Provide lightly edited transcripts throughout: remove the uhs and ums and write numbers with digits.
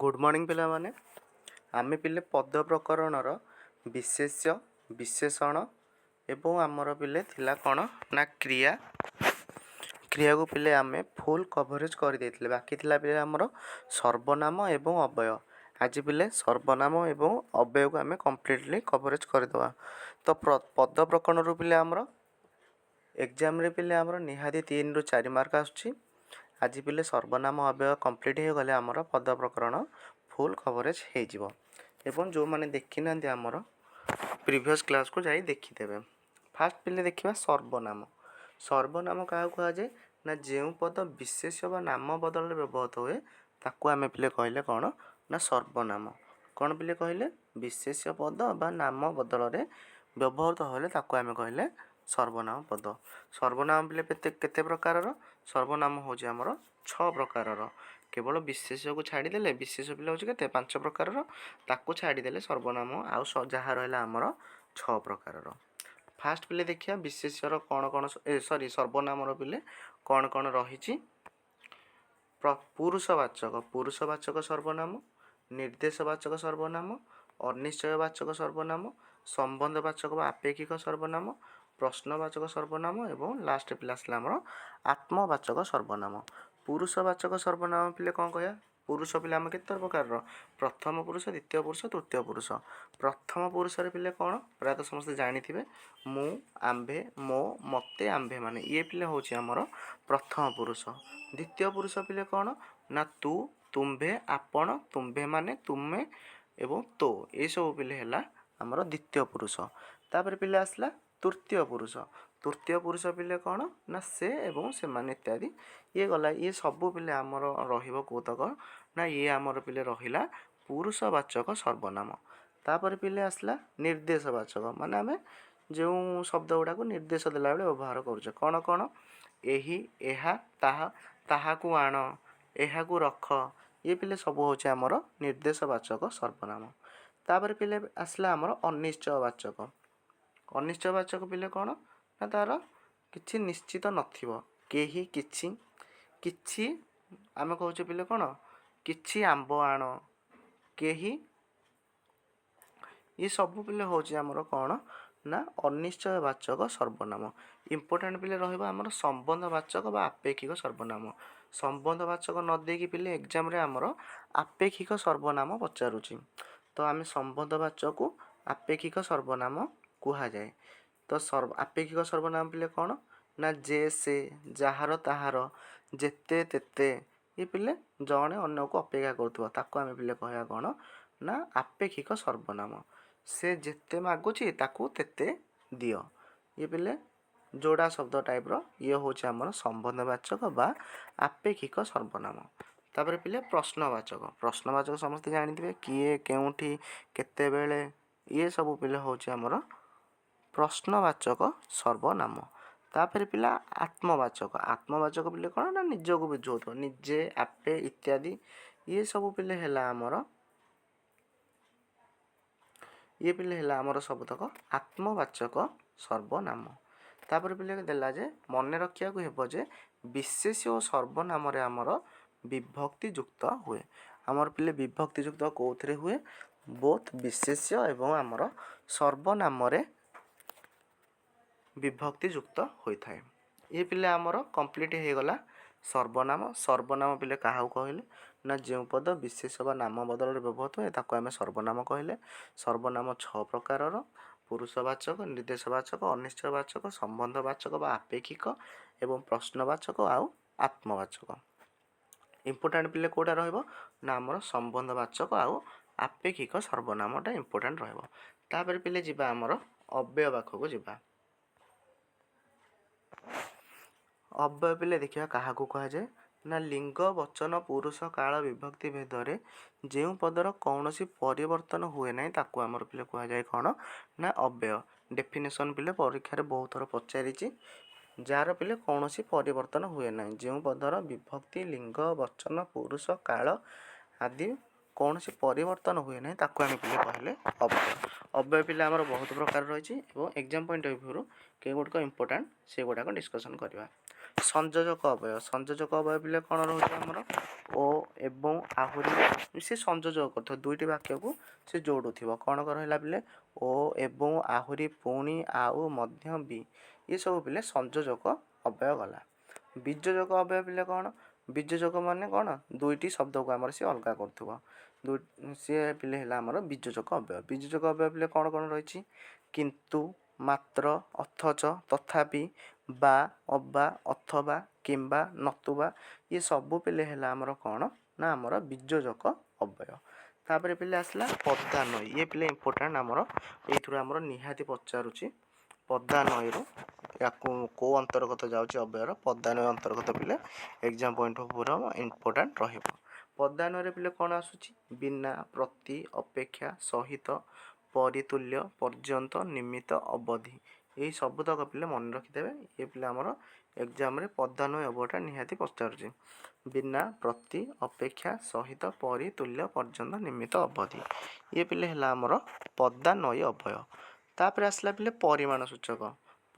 Good morning ପିଲାମାନେ। ଆମେ ପିଲେ ପଦ ପ୍ରକରଣର ବିଶେଷ୍ୟ, ବିଶେଷଣ ଏବଂ ଆମର ପିଲେ ଥିଲା କ'ଣ ନା କ୍ରିୟା। କ୍ରିୟାକୁ ପିଲେ ଆମେ ଫୁଲ୍ କଭରେଜ୍ କରିଦେଇଥିଲେ। ବାକି ଥିଲା ପିଲେ ଆମର ସର୍ବନାମ ଏବଂ ଅବ୍ୟୟ। ଆଜି ପିଲେ ସର୍ବନାମ ଏବଂ ଅବ୍ୟୟକୁ ଆମେ କମ୍ପ୍ଲିଟଲି କଭରେଜ୍ କରିଦେବା। ତ ପଦ ପ୍ରକରଣରୁ ପିଲେ ଆମର ଏକ୍ଜାମ୍ରେ ପିଲେ ଆମର ନିହାତି 3ରୁ 4 ମାର୍କ ଆସୁଛି। ଆଜି ପିଲେ ସର୍ବନାମ ଅବ୍ୟୟ କମ୍ପ୍ଲିଟ୍ ହେଇଗଲେ ଆମର ପଦ ପ୍ରକରଣ ଫୁଲ୍ କଭରେଜ୍ ହେଇଯିବ। ଏବଂ ଯେଉଁମାନେ ଦେଖିନାହାନ୍ତି, ଆମର ପ୍ରିଭିୟସ୍ କ୍ଲାସ୍କୁ ଯାଇ ଦେଖିଦେବେ। ଫାର୍ଷ୍ଟ ପିଲେ ଦେଖିବା ସର୍ବନାମ। ସର୍ବନାମ କାହାକୁ କୁହାଯାଏ ନା ଯେଉଁ ପଦ ବିଶେଷ୍ୟ ବା ନାମ ବଦଳରେ ବ୍ୟବହୃତ ହୁଏ, ତାକୁ ଆମେ ପିଲେ କହିଲେ କ'ଣ ନା ସର୍ବନାମ। କ'ଣ ପିଲେ କହିଲେ? ବିଶେଷ୍ୟ ପଦ ବା ନାମ ବଦଳରେ ବ୍ୟବହୃତ ହେଲେ ତାକୁ ଆମେ କହିଲେ ସର୍ବନାମ ପଦ। ସର୍ବନାମ ପିଲେ କେତେ କେତେ ପ୍ରକାରର? ସର୍ବନାମ ହେଉଛି ଆମର 6 ପ୍ରକାରର। କେବଳ ବିଶେଷ୍ୟକୁ ଛାଡ଼ିଦେଲେ, ବିଶେଷ୍ୟ ପିଲେ ହେଉଛି କେତେ? 5 ପ୍ରକାରର। ତାକୁ ଛାଡ଼ିଦେଲେ ସର୍ବନାମ ଆଉ ଯାହା ରହିଲା ଆମର 6 ପ୍ରକାରର। ଫାର୍ଷ୍ଟ ପିଲେ ଦେଖିବା ବିଶେଷ୍ୟର କ'ଣ କ'ଣ, ଏ ସରି, ସର୍ବନାମର ପିଲେ କ'ଣ କ'ଣ ରହିଛି। ପୁରୁଷବାଚକ, ପୁରୁଷବାଚକ ସର୍ବନାମ, ନିର୍ଦ୍ଦେଶବାଚକ ସର୍ବନାମ, ଅନିଶ୍ଚୟବାଚକ ସର୍ବନାମ, ସମ୍ବନ୍ଧବାଚକ ବା ଆପେକ୍ଷିକ ସର୍ବନାମ, ପ୍ରଶ୍ନବାଚକ ସର୍ବନାମ ଏବଂ ଲାଷ୍ଟ ପିଲା ଆସିଲା ଆମର ଆତ୍ମବାଚକ ସର୍ବନାମ। ପୁରୁଷବାଚକ ସର୍ବନାମ ପିଲେ କ'ଣ କହିବା? ପୁରୁଷ ପିଲା ଆମେ କେତେ ପ୍ରକାରର? ପ୍ରଥମ ପୁରୁଷ, ଦ୍ୱିତୀୟ ପୁରୁଷ, ତୃତୀୟ ପୁରୁଷ। ପ୍ରଥମ ପୁରୁଷରେ ପିଲେ କ'ଣ? ପ୍ରାୟତଃ ସମସ୍ତେ ଜାଣିଥିବେ, ମୁଁ, ଆମ୍ଭେ, ମୋ, ମତେ, ଆମ୍ଭେମାନେ। ଇଏ ପିଲେ ହେଉଛି ଆମର ପ୍ରଥମ ପୁରୁଷ। ଦ୍ୱିତୀୟ ପୁରୁଷ ପିଲେ କ'ଣ ନା ତୁ, ତୁମ୍ଭେ, ଆପଣ, ତୁମ୍ଭେମାନେ, ତୁମେ ଏବଂ ତୋ। ଏସବୁ ପିଲେ ହେଲା ଆମର ଦ୍ୱିତୀୟ ପୁରୁଷ। ତାପରେ ପିଲେ ଆସିଲା ତୃତୀୟ ପୁରୁଷ। ତୃତୀୟ ପୁରୁଷ ପିଲେ କ'ଣ ନା ସେ ଏବଂ ସେମାନେ ଇତ୍ୟାଦି। ଇଏ ଗଲା। ଇଏ ସବୁ ପିଲେ ଆମର ରହିବ କେଉଁତକ ନା ଇଏ ଆମର ପିଲେ ରହିଲା ପୁରୁଷବାଚକ ସର୍ବନାମ। ତାପରେ ପିଲେ ଆସିଲା ନିର୍ଦ୍ଦେଶବାଚକ, ମାନେ ଆମେ ଯେଉଁ ଶବ୍ଦ ଗୁଡ଼ାକୁ ନିର୍ଦ୍ଦେଶ ଦେଲାବେଳେ ବ୍ୟବହାର କରୁଛେ। କ'ଣ କ'ଣ? ଏହି, ଏହା, ତାହା, ତାହାକୁ ଆଣ, ଏହାକୁ ରଖ। ଇଏ ପିଲେ ସବୁ ହେଉଛି ଆମର ନିର୍ଦ୍ଦେଶବାଚକ ସର୍ବନାମ। ତାପରେ ପିଲେ ଆସିଲା ଆମର ଅନିଶ୍ଚୟବାଚକ। ଅନିଶ୍ଚୟବାଚକ ପିଲେ କ'ଣ ନା ତା'ର କିଛି ନିଶ୍ଚିତ ନଥିବ। କେହି, କିଛି, କିଛି ଆମେ କହୁଛେ ପିଲେ କ'ଣ? କିଛି ଆମ୍ବ ଆଣ, କେହି। ଇଏ ସବୁ ପିଲେ ହେଉଛି ଆମର କ'ଣ ନା ଅନିଶ୍ଚୟବାଚକ ସର୍ବନାମ। ଇମ୍ପୋର୍ଟାଣ୍ଟ ପିଲେ ରହିବ ଆମର ସମ୍ବନ୍ଧବାଚକ ବା ଆପେକ୍ଷିକ ସର୍ବନାମ। ସମ୍ବନ୍ଧବାଚକ ନ ଦେଇକି ପିଲେ ଏକ୍ଜାମ୍ରେ ଆମର ଆପେକ୍ଷିକ ସର୍ବନାମ ପଚାରୁଛି। ତ ଆମେ ସମ୍ବନ୍ଧବାଚକକୁ ଆପେକ୍ଷିକ ସର୍ବନାମ କୁହାଯାଏ। ତ ଆପେକ୍ଷିକ ସର୍ବନାମ ପିଲେ କ'ଣ ନା ଯେ, ସେ, ଯାହାର, ତାହାର, ଯେତେ, ତେତେ। ଇଏ ପିଲେ ଜଣେ ଅନ୍ୟକୁ ଅପେକ୍ଷା କରୁଥିବ, ତାକୁ ଆମେ ପିଲେ କହିବା କ'ଣ ନା ଆପେକ୍ଷିକ ସର୍ବନାମ। ସେ ଯେତେ ମାଗୁଛି ତାକୁ ତେତେ ଦିଅ। ଇଏ ପିଲେ ଯୋଡ଼ା ଶବ୍ଦ ଟାଇପ୍ର। ଇଏ ହେଉଛି ଆମର ସମ୍ବନ୍ଧବାଚକ ବା ଆପେକ୍ଷିକ ସର୍ବନାମ। ତାପରେ ପିଲେ ପ୍ରଶ୍ନବାଚକ। ପ୍ରଶ୍ନବାଚକ ସମସ୍ତେ ଜାଣିଥିବେ, କିଏ, କେଉଁଠି, କେତେବେଳେ। ଇଏ ସବୁ ପିଲେ ହେଉଛି ଆମର ପ୍ରଶ୍ନବାଚକ ସର୍ବନାମ। ତାପରେ ପିଲା ଆତ୍ମବାଚକ। ଆତ୍ମବାଚକ ପିଲେ କ'ଣ ନା ନିଜକୁ ବୁଝାଉଥିବ, ନିଜେ, ଆପେ ଇତ୍ୟାଦି। ଇଏ ସବୁ ପିଲେ ହେଲା ଆମର, ଇଏ ପିଲେ ହେଲା ଆମର ସବୁତକ ଆତ୍ମବାଚକ ସର୍ବନାମ। ତାପରେ ପିଲେ ଦେଲା ଯେ ମନେ ରଖିବାକୁ ହେବ ଯେ ବିଶେଷ୍ୟ ଓ ସର୍ବନାମରେ ଆମର ବିଭକ୍ତି ଯୁକ୍ତ ହୁଏ। ଆମର ପିଲେ ବିଭକ୍ତି ଯୁକ୍ତ କେଉଁଥିରେ ହୁଏ? ବୋଥ୍ ବିଶେଷ୍ୟ ଏବଂ ଆମର ସର୍ବନାମରେ ବିଭକ୍ତି ଯୁକ୍ତ ହୋଇଥାଏ। ଇଏ ପିଲେ ଆମର କମ୍ପ୍ଲିଟ୍ ହେଇଗଲା ସର୍ବନାମ। ସର୍ବନାମ ପିଲେ କାହାକୁ କହିଲେ ନା ଯେଉଁ ପଦ ବିଶେଷ୍ୟ ବା ନାମ ବଦଳରେ ବ୍ୟବହୃତ ହୁଏ, ତାକୁ ଆମେ ସର୍ବନାମ କହିଲେ। ସର୍ବନାମ 6 ପ୍ରକାରର: ପୁରୁଷବାଚକ, ନିର୍ଦ୍ଦେଶବାଚକ, ଅନିଶ୍ଚୟବାଚକ, ସମ୍ବନ୍ଧବାଚକ ବା ଆପେକ୍ଷିକ ଏବଂ ପ୍ରଶ୍ନବାଚକ ଆଉ ଆତ୍ମବାଚକ। ଇମ୍ପୋର୍ଟାଣ୍ଟ ପିଲେ କେଉଁଟା ରହିବ ନା ଆମର ସମ୍ବନ୍ଧବାଚକ ଆଉ ଆପେକ୍ଷିକ ସର୍ବନାମଟା ଇମ୍ପୋର୍ଟାଣ୍ଟ ରହିବ। ତାପରେ ପିଲେ ଯିବା ଆମର ଅବ୍ୟୟ ପାଖକୁ ଯିବା। ଅବ୍ୟୟ ପିଲେ ଦେଖିବା କାହାକୁ କୁହାଯାଏ ନା ଲିଙ୍ଗ, ବଚନ, ପୁରୁଷ, କାଳ, ବିଭକ୍ତି ଭେଦରେ ଯେଉଁ ପଦର କୌଣସି ପରିବର୍ତ୍ତନ ହୁଏ ନାହିଁ, ତାକୁ ଆମର ପିଲେ କୁହାଯାଏ କ'ଣ ନା ଅବ୍ୟୟ। ଡେଫିନେସନ୍ ପିଲେ ପରୀକ୍ଷାରେ ବହୁତ ଥର ପଚାରିଛି। ଯାହାର ପିଲେ କୌଣସି ପରିବର୍ତ୍ତନ ହୁଏ ନାହିଁ, ଯେଉଁ ପଦର ବିଭକ୍ତି, ଲିଙ୍ଗ, ବଚନ, ପୁରୁଷ, କାଳ ଆଦି କୌଣସି ପରିବର୍ତ୍ତନ ହୁଏ ନାହିଁ, ତାକୁ ଆମେ ପିଲେ କହିଲେ ଅବ୍ୟୟ। ଅବ୍ୟୟ ପିଲେ ଆମର ବହୁତ ପ୍ରକାର ରହିଛି ଏବଂ ଏକ୍ଜାମ୍ ପଏଣ୍ଟ ଅଫ୍ ଭ୍ୟୁରୁ କେଉଁଗୁଡ଼ିକ ଇମ୍ପୋର୍ଟାଣ୍ଟ ସେଗୁଡ଼ାକ ଡିସ୍କସନ୍ କରିବା। ସଂଯୋଜକ ଅବ୍ୟୟ। ସଂଯୋଜକ ଅବ୍ୟୟ ପିଲେ କ'ଣ ରହୁଛି ଆମର? ଓ, ଏବଂ, ଆହୁରି, ସେ ସଂଯୋଜକ କରୁଥିବ, ଦୁଇଟି ବାକ୍ୟକୁ ସେ ଯୋଡ଼ୁଥିବ। କ'ଣ କ'ଣ ରହିଲା ପିଲେ? ଓ, ଏବଂ, ଆହୁରି, ପୁଣି, ଆଉ, ମଧ୍ୟ, ବି, ଏସବୁ ପିଲେ ସଂଯୋଜକ ଅବ୍ୟୟ ଗଲା। ବିଯୋଜକ ଅବ୍ୟୟ ପିଲେ କ'ଣ? ବିଯୋଜକ ମାନେ କ'ଣ? ଦୁଇଟି ଶବ୍ଦକୁ ଆମର ସେ ଅଲଗା କରୁଥିବ, ଦୁଇ ସିଏ ପିଲେ ହେଲା ଆମର ବିଯୋଜକ ଅବ୍ୟୟ। ବିଯୋଜକ ଅବ୍ୟୟ ପିଲେ କ'ଣ କ'ଣ ରହିଛି? କିନ୍ତୁ, ମାତ୍ର, ଅଥଚ, ତଥାପି, ବା, ଅବା, ଅଥବା, କିମ୍ବା, ନତୁବା, ଇଏ ସବୁ ପିଲେ ହେଲା ଆମର କ'ଣ ନା ଆମର ବିଯୋଜକ ଅବ୍ୟୟ। ତାପରେ ପିଲେ ଆସିଲା ପଦାନ୍ୱୟୀ। ଇଏ ପିଲେ ଇମ୍ପୋର୍ଟାଣ୍ଟ ଆମର, ଏଇଥିରୁ ଆମର ନିହାତି ପଚାରୁଛି ପଦାନ୍ୱୟୀରୁ। ୟାକୁ କେଉଁ ଅନ୍ତର୍ଗତ ଯାଉଛି ଅବ୍ୟୟର? ପଦାନ୍ୱୟ ଅନ୍ତର୍ଗତ ପିଲେ ଏକ୍ଜାମ୍ ପଏଣ୍ଟ ଅଫ୍ ଭ୍ୟୁର ଇମ୍ପୋର୍ଟାଣ୍ଟ ରହିବ। ପଦାନ୍ୱୟରେ ପିଲେ କ'ଣ ଆସୁଛି? ବିନା, ପ୍ରତି, ଅପେକ୍ଷା, ସହିତ, ପରିତୁଲ୍ୟ, ପର୍ଯ୍ୟନ୍ତ, ନିମିତ୍ତ, ଅବଧି, ଏଇ ସବୁତକ ପିଲେ ମନେ ରଖିଦେବେ। ଇଏ ପିଲେ ଆମର ଏକ୍ଜାମ୍ରେ ପଦାନ୍ୱୟ ଅବ୍ୟୟଟା ନିହାତି ପଚାରୁଛି। ବିନା, ପ୍ରତି, ଅପେକ୍ଷା, ସହିତ, ପରି, ତୁଲ୍ୟ, ପର୍ଯ୍ୟନ୍ତ, ନିମିତ୍ତ, ଅବଧି, ଇଏ ପିଲେ ହେଲା ଆମର ପଦାନ୍ୱୟୀ ଅବ୍ୟୟ। ତାପରେ ଆସିଲା ପିଲେ ପରିମାଣ ସୂଚକ।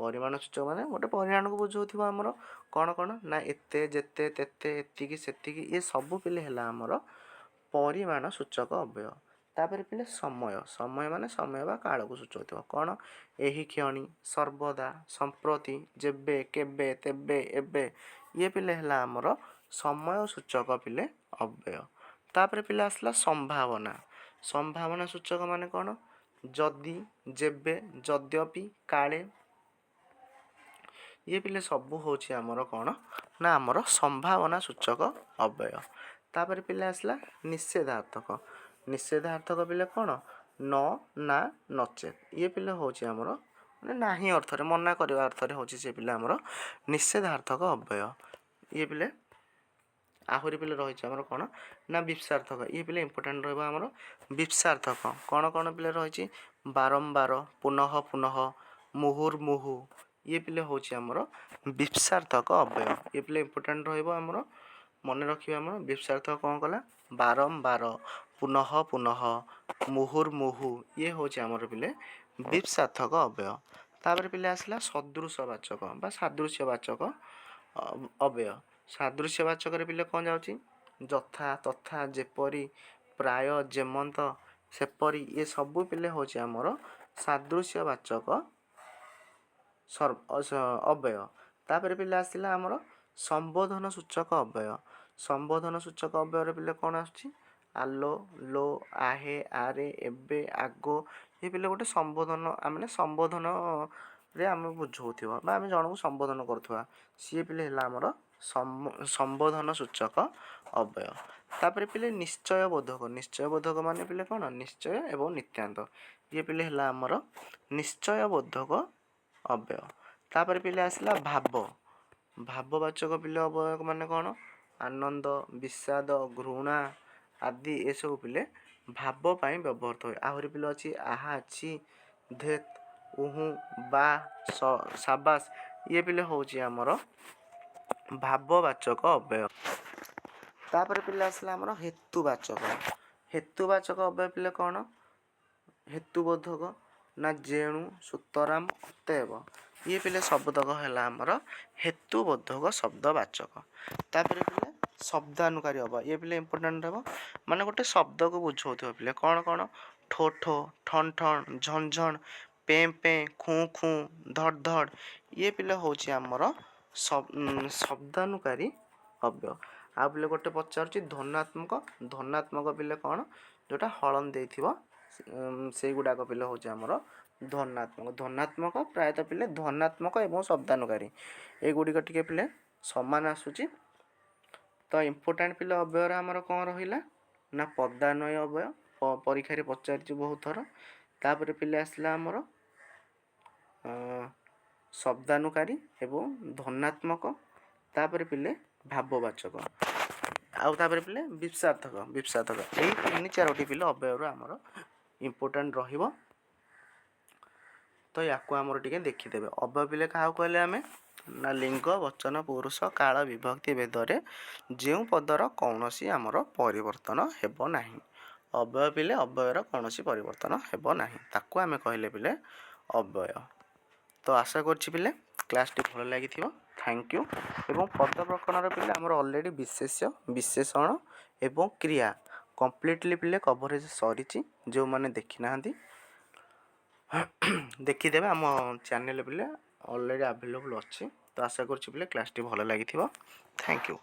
ପରିମାଣ ସୂଚକ ମାନେ ଗୋଟେ ପରିମାଣକୁ ବୁଝାଉଥିବ ଆମର। କ'ଣ କ'ଣ ନା ଏତେ, ଯେତେ, ତେତେ, ଏତିକି, ସେତିକି, ଇଏ ସବୁ ପିଲେ ହେଲା ଆମର ପରିମାଣ ସୂଚକ ଅବ୍ୟୟ। ତାପରେ ପିଲେ ସମୟ। ସମୟ ମାନେ ସମୟ ବା କାଳକୁ ସୂଚାଉଥିବ। କ'ଣ? ଏହି କ୍ଷଣି, ସର୍ବଦା, ସମ୍ପ୍ରତି, ଯେବେ, କେବେ, ତେବେ, ଏବେ, ଇଏ ପିଲେ ହେଲା ଆମର ସମୟ ସୂଚକ ପିଲେ ଅବ୍ୟୟ। ତାପରେ ପିଲେ ଆସିଲା ସମ୍ଭାବନା। ସମ୍ଭାବନା ସୂଚକ ମାନେ କ'ଣ? ଯଦି, ଯେବେ, ଯଦ୍ୟପି, କାଳେ, ଇଏ ପିଲେ ସବୁ ହେଉଛି ଆମର କ'ଣ ନା ଆମର ସମ୍ଭାବନା ସୂଚକ ଅବ୍ୟୟ। ତାପରେ ପିଲେ ଆସିଲା ନିଷେଧାର୍ଥକ। ନିଷେଧାର୍ଥକ ପିଲେ କ'ଣ? ନ, ନା, ନଚେତ୍, ଇଏ ପିଲେ ହେଉଛି ଆମର ମାନେ ନାହିଁ ଅର୍ଥରେ, ମନା କରିବା ଅର୍ଥରେ ହେଉଛି ସେ ପିଲେ ଆମର ନିଷେଧାର୍ଥକ ଅବ୍ୟୟ। ଇଏ ପିଲେ ଆହୁରି ପିଲେ ରହିଛି ଆମର କ'ଣ ନା ବିପ୍ସାର୍ଥକ। ଇଏ ପିଲେ ଇମ୍ପୋର୍ଟାଣ୍ଟ ରହିବ ଆମର ବିପ୍ସାର୍ଥକ। କ'ଣ କ'ଣ ପିଲେ ରହିଛି? ବାରମ୍ବାର, ପୁନଃ ପୁନଃ, ମୁହୁର୍ମୁହୁ, ଇଏ ପିଲେ ହେଉଛି ଆମର ବିପ୍ସାର୍ଥକ ଅବ୍ୟୟ। ଇଏ ପିଲେ ଇମ୍ପୋର୍ଟାଣ୍ଟ ରହିବ ଆମର, ମନେ ରଖିବେ ଆମର ବିପ୍ସାର୍ଥକ କ'ଣ କଲା? ବାରମ୍ବାର, ପୁନଃ ପୁନଃ, ମୁହୁର୍ମୁହୁ, ଇଏ ହେଉଛି ଆମର ପିଲେ ବିପ୍ସାର୍ଥକ ଅବ୍ୟୟ। ତାପରେ ପିଲେ ଆସିଲା ସଦୃଶବାଚକ ବା ସାଦୃଶ୍ୟବାଚକ ଅବ୍ୟୟ। ସାଦୃଶ୍ୟବାଚକରେ ପିଲେ କ'ଣ ଯାଉଛି? ଯଥା, ତଥା, ଯେପରି, ପ୍ରାୟ, ଯେମନ୍ତ, ସେପରି, ଇଏ ସବୁ ପିଲେ ହେଉଛି ଆମର ସାଦୃଶ୍ୟବାଚକ ଅବ୍ୟୟ। ତାପରେ ପିଲେ ଆସିଲା ଆମର ସମ୍ବୋଧନ ସୂଚକ ଅବ୍ୟୟ। ସମ୍ବୋଧନ ସୂଚକ ଅବ୍ୟୟରେ ପିଲେ କ'ଣ ଆସୁଛି? ଆଲୋ, ଲୋ, ଆହେ, ଆରେ, ଏବେ, ଆଗୋ, ଏ ପିଲେ ଗୋଟେ ସମ୍ବୋଧନ, ମାନେ ସମ୍ବୋଧନରେ ଆମେ ବୁଝାଉଥିବା ବା ଆମେ ଜଣକୁ ସମ୍ବୋଧନ କରୁଥିବା, ସିଏ ପିଲେ ହେଲା ଆମର ସମ୍ବୋଧନ ସୂଚକ ଅବ୍ୟୟ। ତାପରେ ପିଲେ ନିଶ୍ଚୟ ବୋଧକ। ନିଶ୍ଚୟ ବୋଧକ ମାନେ ପିଲେ କ'ଣ? ନିଶ୍ଚୟ ଏବଂ ନିତ୍ୟାନ୍ତ, ଇଏ ପିଲେ ହେଲା ଆମର ନିଶ୍ଚୟ ବୋଧକ ଅବ୍ୟୟ। ତାପରେ ପିଲେ ଆସିଲା ଭାବ। ଭାବବାଚକ ପିଲେ ଅବ୍ୟୟ ମାନେ କ'ଣ? ଆନନ୍ଦ, ବିଷାଦ, ଘୃଣା ଆଦି, ଏସବୁ ପିଲେ ଭାବ ପାଇଁ ବ୍ୟବହୃତ ହୁଏ। ଆହୁରି ପିଲେ ଅଛି ଆହା, ଛି, ଧେତ୍, ଉହୁଁ, ବା, ସାବାସ, ଇଏ ପିଲେ ହେଉଛି ଆମର ଭାବବାଚକ ଅବ୍ୟୟ। ତାପରେ ପିଲେ ଆସିଲା ଆମର ହେତୁବାଚକ। ହେତୁବାଚକ ଅବ୍ୟୟ ପିଲେ କ'ଣ? ହେତୁବୋଧକ ନା ଯେଣୁ, ସୁତରାମ, ଅତଏବ, ଇଏ ପିଲେ ସବୁତକ ହେଲା ଆମର ହେତୁବୋଧକ ଶବ୍ଦବାଚକ। ତାପରେ ପିଲେ ଶବ୍ଦାନୁକାରୀ ଅବ୍ୟୟ। ଇଏ ପିଲେ ଇମ୍ପୋର୍ଟାଣ୍ଟ ହେବ, ମାନେ ଗୋଟେ ଶବ୍ଦକୁ ବୁଝାଉଥିବ ପିଲେ। କ'ଣ କ'ଣ? ଠୋ ଠୋ, ଠଣ ଠଣ, ଝଣ ଝଣ, ପେଁ ପେଁ, ଖୁଁ ଖୁଁ, ଧଡ଼ ଧଡ଼, ଇଏ ପିଲେ ହେଉଛି ଆମର ଶବ୍ଦାନୁକାରୀ ଅବ୍ୟୟ। ଆଉ ପିଲେ ଗୋଟେ ପଚାରୁଛି ଧ୍ୱନ୍ୟାତ୍ମକ। ଧ୍ୱନ୍ୟାତ୍ମକ ପିଲେ କ'ଣ? ଯେଉଁଟା ହଳନ୍ତ ଦେଇଥିବ ସେଇଗୁଡ଼ାକ ପିଲେ ହେଉଛି ଆମର ଧ୍ୱନ୍ୟାତ୍ମକ। ଧ୍ୱନ୍ୟାତ୍ମକ ପ୍ରାୟତଃ ପିଲେ ଧ୍ୱନ୍ୟାତ୍ମକ ଏବଂ ଶବ୍ଦାନୁକାରୀ ଏଗୁଡ଼ିକ ଟିକେ ପିଲେ ସମାନ ଆସୁଛି। ତ ଇମ୍ପୋର୍ଟାଣ୍ଟ ପିଲେ ଅବ୍ୟୟର ଆମର କ'ଣ ରହିଲା ନା ପଦାନ୍ୱୟ ଅବ୍ୟୟ, ପରୀକ୍ଷାରେ ପଚାରିଛି ବହୁତ ଥର। ତାପରେ ପିଲେ ଆସିଲା ଆମର ଶବ୍ଦାନୁକାରୀ ଏବଂ ଧ୍ୱନ୍ୟାତ୍ମକ। ତାପରେ ପିଲେ ଭାବବାଚକ, ଆଉ ତାପରେ ପିଲେ ବିପ୍ସାର୍ଥକ। ବିପ୍ସାର୍ଥକ ଏଇ ତିନି ଚାରୋଟି ପିଲେ ଅବ୍ୟୟରୁ ଆମର ଇମ୍ପୋର୍ଟାଣ୍ଟ ରହିବ। ତ ୟାକୁ ଆମର ଟିକେ ଦେଖିଦେବେ। ଅବ୍ୟୟ ପିଲେ କାହାକୁ କହିଲେ ଆମେ? ନା ଲିଙ୍ଗ, ବଚନ, ପୁରୁଷ, କାଳ, ବିଭକ୍ତି ଭେଦରେ ଯେଉଁ ପଦର କୌଣସି ଆମର ପରିବର୍ତ୍ତନ ହେବ ନାହିଁ। ଅବ୍ୟୟ ପିଲେ ଅବ୍ୟୟର କୌଣସି ପରିବର୍ତ୍ତନ ହେବ ନାହିଁ, ତାକୁ ଆମେ କହିଲେ ପିଲେ ଅବ୍ୟୟ। ତ ଆଶା କରୁଛି ପିଲେ କ୍ଲାସ୍ଟି ଭଲ ଲାଗିଥିବ। Thank you. ଏବଂ ପଦ ପ୍ରକରଣର ପିଲେ, ଆମର ଅଲରେଡ଼ି ବିଶେଷ୍ୟ, ବିଶେଷଣ ଏବଂ କ୍ରିୟା କମ୍ପ୍ଲିଟଲି ପିଲେ କଭରେଜ୍ ସରିଛି। ଯେଉଁମାନେ ଦେଖିନାହାନ୍ତି, ଦେଖିଦେବେ। ଆମ ଚ୍ୟାନେଲ୍ ପିଲେ ଅଲରେଡ଼ି ଆଭେଲେବୁଲ୍ ଅଛି। ତ ଆଶା କରୁଛି ପିଲେ, କ୍ଲାସ୍ଟି ଭଲ ଲାଗିଥିବ। Thank you.